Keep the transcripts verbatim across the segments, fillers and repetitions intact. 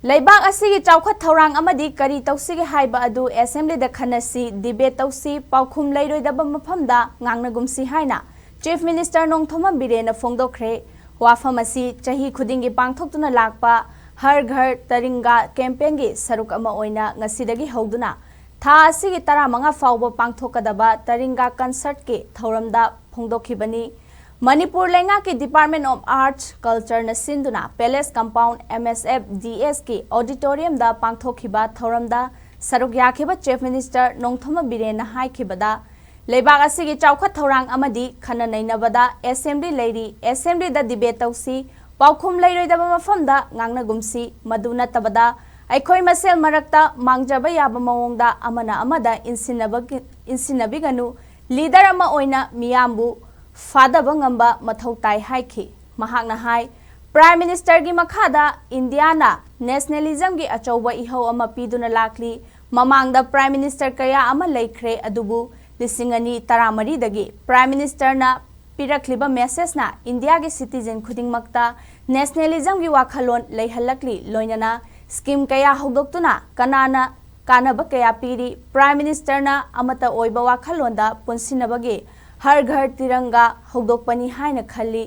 ꯂꯩꯕꯥꯛ ꯑꯁꯤꯒꯤ ꯆꯥꯎꯈꯠ ꯊꯧꯔꯥꯡ ꯑꯃꯗꯤ ꯀꯔꯤ ꯇꯧꯁꯤꯒꯦ ꯍꯥꯏꯕ ꯑꯗꯨ ꯑꯦꯁꯦꯝꯕ꯭ꯂꯤꯗ ꯈꯟꯅꯁꯤ, ꯗꯤꯕꯦꯠ ꯇꯧꯁꯤ, ꯄꯥꯎꯈꯨꯝ ꯂꯩꯔꯣꯏꯗꯕ ꯃꯐꯝꯗ ꯉꯥꯡꯅꯒꯨꯝꯁꯤ ꯍꯥꯏꯅ ꯆꯤꯐ ꯃꯤꯅꯤꯁꯇꯔ ꯅꯣꯡꯊꯣꯝꯕꯝ ꯕꯤꯔꯦꯟꯅ ꯐꯣꯡꯗꯣꯛꯈ꯭ꯔꯦ꯫ ꯋꯥꯐꯝ ꯑꯁꯤ ꯆꯍꯤ ꯈꯨꯗꯤꯡꯒꯤ ꯄꯥꯡꯊꯣꯛꯇꯨꯅ ꯂꯥꯛꯄ ꯍꯔ ꯘꯔ ꯇꯔꯤꯡꯒꯥ ꯀꯦꯝꯄꯦꯟꯒꯤ ꯁꯔꯨꯛ ꯑꯃ ꯑꯣꯏꯅ ꯉꯁꯤꯗꯒꯤ ꯍꯧꯗꯨꯅ ꯊꯥ ꯑꯁꯤꯒꯤ ꯇꯔꯥꯃꯉꯥ ꯐꯥꯎꯕ ꯄꯥꯡꯊꯣꯛꯀꯗꯕ ꯇꯔꯤꯡꯒꯥ ꯀꯟꯁꯔꯠꯀꯤ ꯊꯧꯔꯝꯗ ꯐꯣꯡꯗꯣꯛꯈꯤꯕꯅꯤ꯫ ꯃꯅꯤꯄꯨꯔ ꯂꯩꯉꯥꯛꯀꯤ Department of Arts Cultureꯅ ꯁꯤꯟꯗꯨꯅ Palace Compound M S F D Sꯀꯤ auditoriumꯗ ꯄꯥꯡꯊꯣꯛꯈꯤꯕ ꯊꯧꯔꯝꯗ ꯁꯔꯨꯛ ꯌꯥꯈꯤꯕ ꯆꯤꯐ ꯃꯤꯅꯤꯁꯇꯔ ꯅꯣꯡꯊꯣꯝꯕꯝ ꯕꯤꯔꯦꯟꯅ ꯍꯥꯏꯈꯤꯕꯗ, ꯂꯩꯕꯥꯛ ꯑꯁꯤꯒꯤ ꯆꯥꯎꯈꯠ ꯊꯧꯔꯥꯡ ꯑꯃꯗꯤ ꯈꯟꯅ ꯅꯩꯅꯕꯗ ꯑꯦꯁꯦꯝꯕ꯭ꯂꯤ ꯂꯩꯔꯤ, ꯑꯦꯁꯦꯝꯕ꯭ꯂꯤꯗ ꯗꯤꯕꯦꯠ ꯇꯧꯁꯤ, ꯄꯥꯎꯈꯨꯝ ꯂꯩꯔꯣꯏꯗꯕ ꯃꯐꯝꯗ ꯉꯥꯡꯅꯒꯨꯝꯁꯤ, ꯃꯗꯨ ꯅꯠꯇꯕꯗ ꯑꯩꯈꯣꯏ ꯃꯁꯦꯜ ꯃꯔꯛꯇ ꯃꯥꯡꯖꯕ ꯌꯥꯕ ꯃꯑꯣꯡꯗ ꯑꯃꯅ ꯑꯃꯗ ꯏꯟꯁꯤꯟꯅꯕꯒꯤ-, ꯏꯟꯁꯤꯟꯅꯕꯤꯒꯅꯨ, ꯂꯤꯗꯔ ꯑꯃ ꯑꯣꯏꯅ ꯃꯤꯌꯥꯝꯕꯨ ꯐꯥꯗꯕ ꯉꯝꯕ ꯃꯊꯧ ꯇꯥꯏ ꯍꯥꯏꯈꯤ꯫ ꯃꯍꯥꯛꯅ ꯍꯥꯏ, ꯄ꯭ꯔꯥꯏꯝ ꯃꯤꯅꯤꯁꯇꯔꯒꯤ ꯃꯈꯥꯗ ꯏꯟꯗꯤꯌꯥꯅ ꯅꯦꯁꯅꯦꯂꯤꯖꯝꯒꯤ ꯑꯆꯧꯕ ꯏꯍꯧ ꯑꯃ ꯄꯤꯗꯨꯅ ꯂꯥꯛꯂꯤ꯫ ꯃꯃꯥꯡꯗ ꯄ꯭ꯔꯥꯏꯝ ꯃꯤꯅꯤꯁꯇꯔ ꯀꯌꯥ ꯑꯃ ꯂꯩꯈ꯭ꯔꯦ, ꯑꯗꯨꯕꯨ ꯂꯤꯁꯤꯡ ꯑꯅꯤ ꯇꯔꯥꯃꯔꯤꯗꯒꯤ ꯄ꯭ꯔꯥꯏꯝ ꯃꯤꯅꯤꯁꯇꯔꯅ ꯄꯤꯔꯛꯂꯤꯕ ꯃꯦꯁꯦꯖꯅ ꯏꯟꯗꯤꯌꯥꯒꯤ ꯁꯤꯇꯤꯖꯦꯟ ꯈꯨꯗꯤꯡꯃꯛꯇ ꯅꯦꯁꯅꯦꯂꯤꯖꯝꯒꯤ ꯋꯥꯈꯜꯂꯣꯟ ꯂꯩꯍꯜꯂꯛꯂꯤ, ꯂꯣꯏꯅꯅ ꯁ꯭ꯀꯤꯝ ꯀꯌꯥ ꯍꯧꯗꯣꯛꯇꯨꯅ ꯀꯅꯥꯅ ꯀꯥꯟꯅꯕ ꯀꯌꯥ ꯄꯤꯔꯤ꯫ ꯄ꯭ꯔꯥꯏꯝ ꯃꯤꯅꯤꯁꯇꯔꯅ ꯑꯃꯠꯇ ꯑꯣꯏꯕ ꯋꯥꯈꯜꯂꯣꯟꯗ ꯄꯨꯟꯁꯤꯟꯅꯕꯒꯤ ꯍꯔ ꯘꯔ ꯇꯤꯔꯪꯒꯥ ꯍꯧꯗꯣꯛꯄꯅꯤ ꯍꯥꯏꯅ ꯈꯜꯂꯤ꯫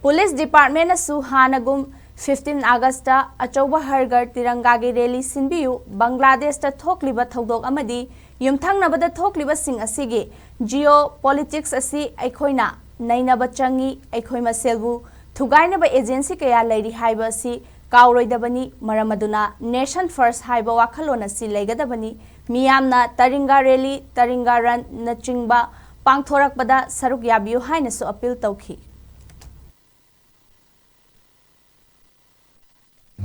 ꯄꯨꯂꯤꯁ ꯗꯤꯄꯥꯔꯠꯃꯦꯟꯅꯁꯨ ꯍꯥꯟꯅꯒꯨꯝ fifteen Augustꯇ ꯑꯆꯧꯕ ꯍꯔ ꯘꯔ ꯇꯤꯔꯪꯒꯥꯒꯤ ꯔꯦꯂꯤ ꯁꯤꯟꯕꯤꯌꯨ꯫ ꯕꯪꯒ꯭ꯂꯥꯗꯦꯁꯇ ꯊꯣꯛꯂꯤꯕ ꯊꯧꯗꯣꯛ ꯑꯃꯗꯤ ꯌꯨꯝꯊꯪꯅꯕꯗ ꯊꯣꯛꯂꯤꯕꯁꯤꯡ ꯑꯁꯤꯒꯤ ꯖꯤꯑꯣ ꯄꯣꯂꯤꯇꯤꯛꯁ ꯑꯁꯤ ꯑꯩꯈꯣꯏꯅ ꯅꯩꯅꯕ ꯆꯪꯏ꯫ ꯑꯩꯈꯣꯏ ꯃꯁꯦꯜꯕꯨ ꯊꯨꯒꯥꯏꯅꯕ ꯑꯦꯖꯦꯟꯁꯤ ꯀꯌꯥ ꯂꯩꯔꯤ ꯍꯥꯏꯕ ꯑꯁꯤ ꯀꯥꯎꯔꯣꯏꯗꯕꯅꯤ꯫ ꯃꯔꯝ ꯑꯗꯨꯅ Nation First ꯍꯥꯏꯕ ꯋꯥꯈꯜꯂꯣꯟ ꯑꯁꯤ ꯂꯩꯒꯗꯕꯅꯤ꯫ ꯃꯤꯌꯥꯝꯅ ꯇꯔꯤꯡꯒꯥ ꯔꯦꯂꯤ, ꯇꯔꯤꯡꯒꯥ ꯔꯟꯅꯆꯤꯡꯕ ꯄꯥꯡꯊꯣꯔꯛꯄꯗ ꯁꯔꯨꯛ ꯌꯥꯕꯤꯌꯨ ꯍꯥꯏꯅꯁꯨ ꯑꯄꯤꯜ ꯇꯧꯈꯤ꯫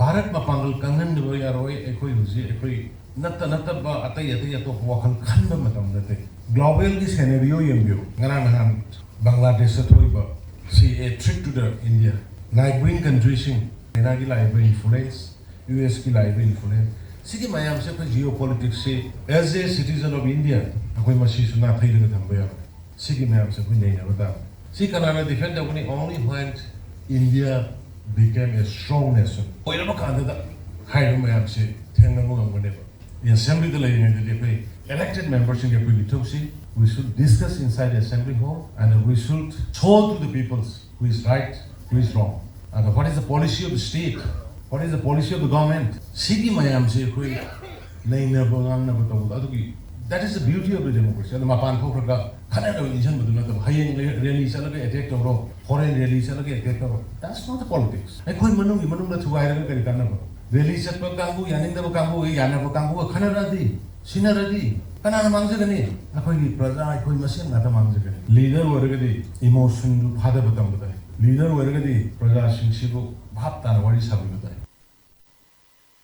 ꯚꯥꯔꯠ ꯃꯄꯥꯡꯒꯜ ꯀꯪꯍꯟꯗꯕ ꯌꯥꯔꯣꯏ꯫ ꯑꯩꯈꯣꯏ ꯍꯧꯖꯤꯛ ꯑꯩꯈꯣꯏ ꯅꯠꯇ ꯅꯠꯇꯕ ꯑꯇꯩ ꯑꯇꯩ ꯑꯇꯣꯞꯄ ꯋꯥꯈꯜ ꯈꯟꯕ ꯃꯇꯝ ꯅꯠꯇꯦ꯫ ꯒ꯭ꯂꯣꯕꯦꯜꯒꯤ ꯁꯦꯅꯦꯔꯤꯑꯣ ꯌꯦꯡꯕꯤꯌꯨ꯫ ꯉꯔꯥꯡ ꯅꯍꯥꯟ ꯕꯪꯒ꯭ꯂꯥꯗꯦꯁꯇ ꯊꯣꯛꯏꯕ ꯁꯤ a threat to the India꯫ Neighbouring countryꯁꯤꯡ, ꯆꯥꯏꯅꯥꯒꯤ ꯂꯥꯛꯏꯕ ꯏꯟꯐ꯭ꯂꯨꯌꯦꯟꯁ, ꯌꯨ ꯑꯦꯁꯀꯤ ꯂꯥꯛꯏꯕ ꯏꯟꯐ꯭ꯂꯨꯌꯦꯟꯁ, ꯁꯤꯒꯤ ꯃꯌꯥꯝꯁꯦ ꯑꯩꯈꯣꯏ Jio ꯄꯣꯂꯤꯇꯤꯛꯁꯁꯤ as a citizen of India ꯑꯩꯈꯣꯏ ꯃꯁꯤꯁꯨ ꯅꯥꯊꯩꯔꯒ ꯊꯝꯕ ꯌꯥꯔꯣꯏ꯫ ꯁꯤꯒꯤ ꯃꯌꯥꯝꯁꯦ ꯑꯩꯈꯣꯏ ꯅꯩꯅꯕ ꯇꯥꯕꯅꯤ꯫ ꯁꯤ ꯀꯅꯥꯅ ꯗꯤꯐꯦꯟ ꯇꯧꯒꯅꯤ? Only when India became a strong nation꯫ ꯑꯣꯏꯔꯕ ꯀꯥꯟꯗꯗ ꯍꯥꯏꯔꯤꯕ ꯃꯌꯥꯝꯁꯦ ꯊꯦꯡꯅꯕ ꯉꯝꯒꯅꯦꯕ꯫ ꯑꯦꯁꯦꯝꯕ꯭ꯂꯤꯗ ꯂꯩꯔꯤꯉꯩꯗꯗꯤ ꯑꯩꯈꯣꯏ elected memberꯁꯤꯡꯒꯤ ꯑꯩꯈꯣꯏꯒꯤ ꯏꯊꯧꯁꯤ, we should discuss inside the assembly hall and we should show to the peoples who is right, who is wrong, and what is the policy of the state, what is the policy of the government. ꯁꯤꯒꯤ ꯃꯌꯥꯝꯁꯦ ꯑꯩꯈꯣꯏ ꯅꯩꯅꯕ ꯉꯥꯡꯅꯕ ꯇꯧꯕꯗ ꯑꯗꯨꯒꯤ, that is the beauty of the democracy. ꯑꯗꯨ ꯃꯄꯥꯟ ꯊꯣꯛꯈ꯭ꯔꯒ ꯈꯠꯅꯅꯕ ꯏꯟꯁꯤꯟꯕꯗꯨ ꯅꯠꯇꯕ, ꯍꯌꯦꯡ ꯔꯦꯂꯤ ꯆꯠꯂꯒ ꯑꯦꯇꯦꯛ ꯇꯧꯔꯣ, ꯐꯣꯔꯦꯟ ꯔꯦꯂꯤ ꯆꯠꯂꯒ ꯑꯦꯇꯦꯛ ꯇꯧꯔꯣ, that's not the politics. ꯑꯩꯈꯣꯏ ꯃꯅꯨꯡꯒꯤ ꯃꯅꯨꯡꯗ ꯊꯨꯒꯥꯏꯔꯒ ꯀꯔꯤ ꯀꯥꯟꯅꯕ? ꯔꯦꯂꯤ ꯆꯠꯄ ꯀꯥꯡꯕꯨ, ꯌꯥꯅꯤꯡꯗꯕ ꯀꯥꯡꯕꯨ, ꯌꯥꯅꯕ ꯀꯥꯡꯕꯨꯒ ꯈꯟꯅꯔꯛꯑꯗꯤ, ꯁꯤꯟꯅꯔꯗꯤ ꯀꯅꯥꯅ ꯃꯥꯡꯖꯒꯅꯤ? ꯑꯩꯈꯣꯏꯒꯤ ꯄ꯭ꯔꯖꯥ, ꯑꯩꯈꯣꯏ ꯃꯁꯦꯟ ꯉꯥꯛꯇ ꯃꯥꯡꯖꯒꯅꯤ꯫ ꯂꯤꯗꯔ ꯑꯣꯏꯔꯒꯗꯤ ꯏꯃꯣꯁꯟꯗꯨ ꯐꯥꯗꯕ ꯇꯝꯒꯗꯕꯅꯤ꯫ ꯂꯤꯗꯔ ꯑꯣꯏꯔꯒꯗꯤ ꯄ꯭ꯔꯖꯥꯁꯤꯡꯁꯤꯕꯨ ꯚꯥꯞ ꯇꯥꯅ ꯋꯥꯔꯤ ꯁꯥꯕꯤꯕ ꯇꯥꯏ꯫